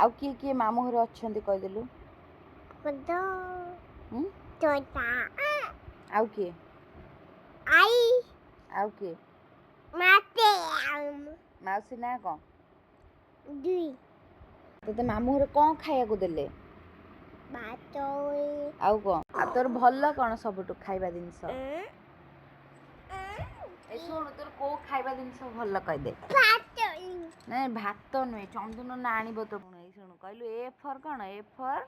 ଆଉ କିଏ କିଏ ମାମୁଁ ଘରେ ଅଛନ୍ତି କହିଦେଲୁ? ହୁଁ? ଆଉ କିଏ? ଆଉ କିଏ? ମାଉସୀ ନାଁ କ'ଣ? ତୋତେ ମାମୁଁ ଘରେ କ'ଣ ଖାଇବାକୁ ଦେଲେ? ଆଉ କ'ଣ? ଆଉ ତୋର ଭଲ କ'ଣ ସବୁଠୁ ଖାଇବା ଜିନିଷ? ଏ ଶୁଣୁ, ତୋର କୋଉ ଖାଇବା ଜିନିଷ ଭଲ କହିଦେ। ନାଇଁ, ଭାତ ନୁହେଁ, ଚନ୍ଦନ ନା ଆଣିବ ତ। ଏଇ ଶୁଣୁ, କହିଲୁ ଏ ଫର୍ କ'ଣ? ଏ ଫର୍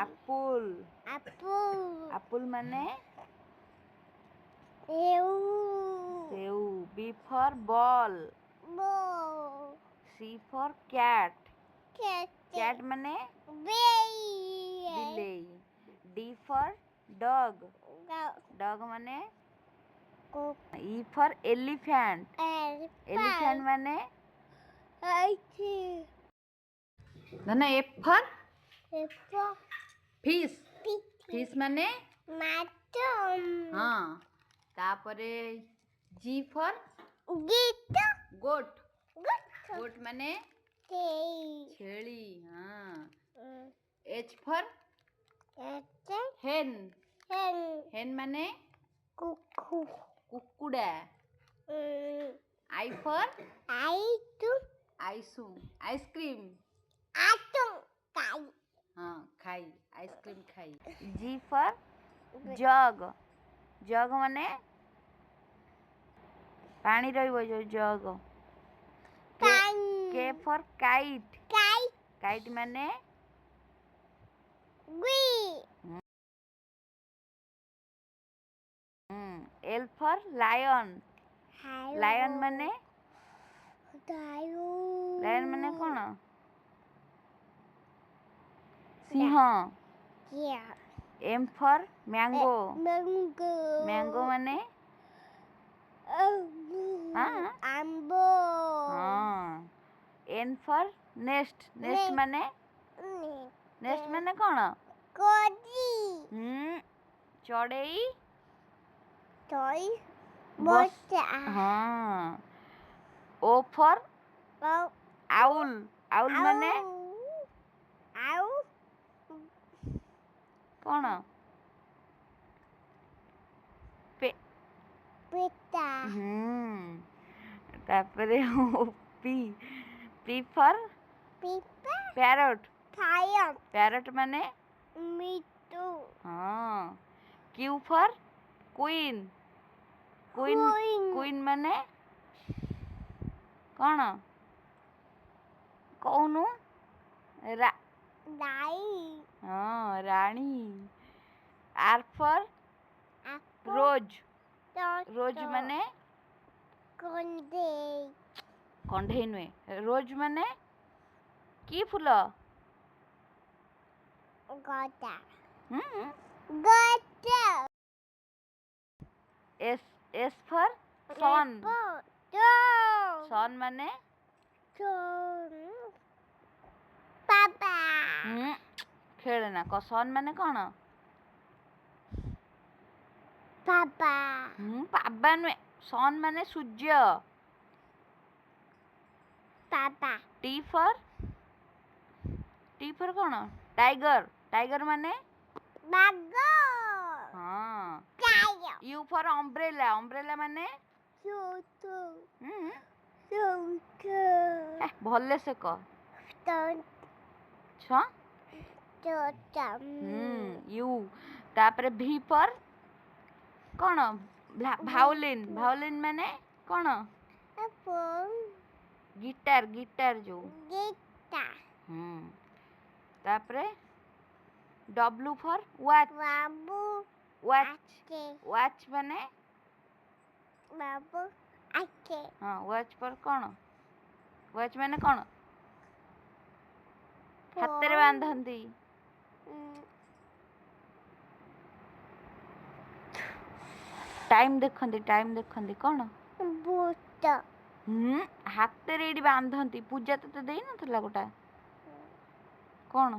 ଆପୁଲ। ଆପୁଲ ମାନେ ସେଉ। B for ball. C for cat. Cat ମାନେ ବିଲେଇ। D for dog. ଡଗ୍ ମାନେ? ଇ ଫର୍ ଏଲିଫ୍ୟାଣ୍ଟ। ଏଲିଫ୍ୟାଣ୍ଟ ମାନେ? ଧନ, ଏଫ୍ ଫର୍ ଫିସ୍। ଫିସ୍ ମାନେ? ହଁ। ତାପରେ ଜି ଫର୍ ଗୋଟ୍। ଗୋଟ୍ ମାନେ ଛେଳି। ହଁ। H for ହେନ୍। ହେନ୍ ମାନେ କୁକୁଡ଼ା। I for ICU ice cream. ହଁ, ଖାଇ, ଆଇସ୍କ୍ରିମ୍ ଖାଇ। G for jug. ଜଗ୍ ମାନେ ପାଣି ରହିବ ଯୋଉ jug. K for kite. Kite ମାନେ? L for lion. ଲାୟନ୍ ମାନେ? ଲାୟନ୍ ମାନେ କ'ଣ? ସିଂହ। M for mango. ମ୍ୟାଙ୍ଗୋ ମାନେ? ଆମ୍ବ। ହଁ। N for nest. ନେଷ୍ଟ ମାନେ? ନେଷ୍ଟ ମାନେ କ'ଣ? ହୁଁ, ଚଢ଼େଇ। ହଁ। ଓ ଫର୍ ଆଉଲ୍। ଆଉଲ୍ ମାନେ କ'ଣ? ହୁଁ। ତାପରେ P. P for parrot. Parrot ମାନେ? ହଁ। Q for queen. Queen. Queen ମାନେ କ'ଣ କହୁନୁ? ହଁ, ରାଣୀ। ଆର୍ ଫର୍ ରୋଜ୍। ରୋଜ୍ ମାନେ? କଣ୍ଢେଇ ନୁହେଁ। ରୋଜ୍ ମାନେ କି ଫୁଲ? ହୁଁ। ଏସ୍। ଏସ୍ ଫର୍ ସନ୍। ସନ୍ ମାନେ? ହୁଁ, ଖେଳେନା କ। ସନ୍ ମାନେ କ'ଣ? ହୁଁ, ବାବା ନୁହେଁ। ସନ୍ ମାନେ ସୂର୍ଯ୍ୟ। ଟି ଫର୍, ଟି ଫର୍ କ'ଣ? ଟାଇଗର। ଟାଇଗର ମାନେ? ହଁ। You for umbrella. Umbrella ମାନେ? ହୁଁ, ଭଲେ ସେ କହ। ଛଅ। ହୁଁ, you. ତାପରେ ଭି ଫର୍ କ'ଣ? ଭାଓଲିନ୍। ଭାଓଲିନ୍ ମାନେ କ'ଣ? ଗିଟାର। ଗିଟାର ଯୋଉ। ହୁଁ। ତାପରେ W for watch. Watch. Watch ମାନେ? ହଁ, ୱାଚ୍ ଫର୍ କ'ଣ? ୱାଚ୍ ମାନେ କ'ଣ? ହାତରେ ବାନ୍ଧନ୍ତି। ଟାଇମ୍ ଦେଖନ୍ତି, ଟାଇମ୍ ଦେଖନ୍ତି କ'ଣ? ହୁଁ, ହାତରେ ଏଇଠି ବାନ୍ଧନ୍ତି। ପୂଜା ତତେ ଦେଇନଥିଲା ଗୋଟା କ'ଣ?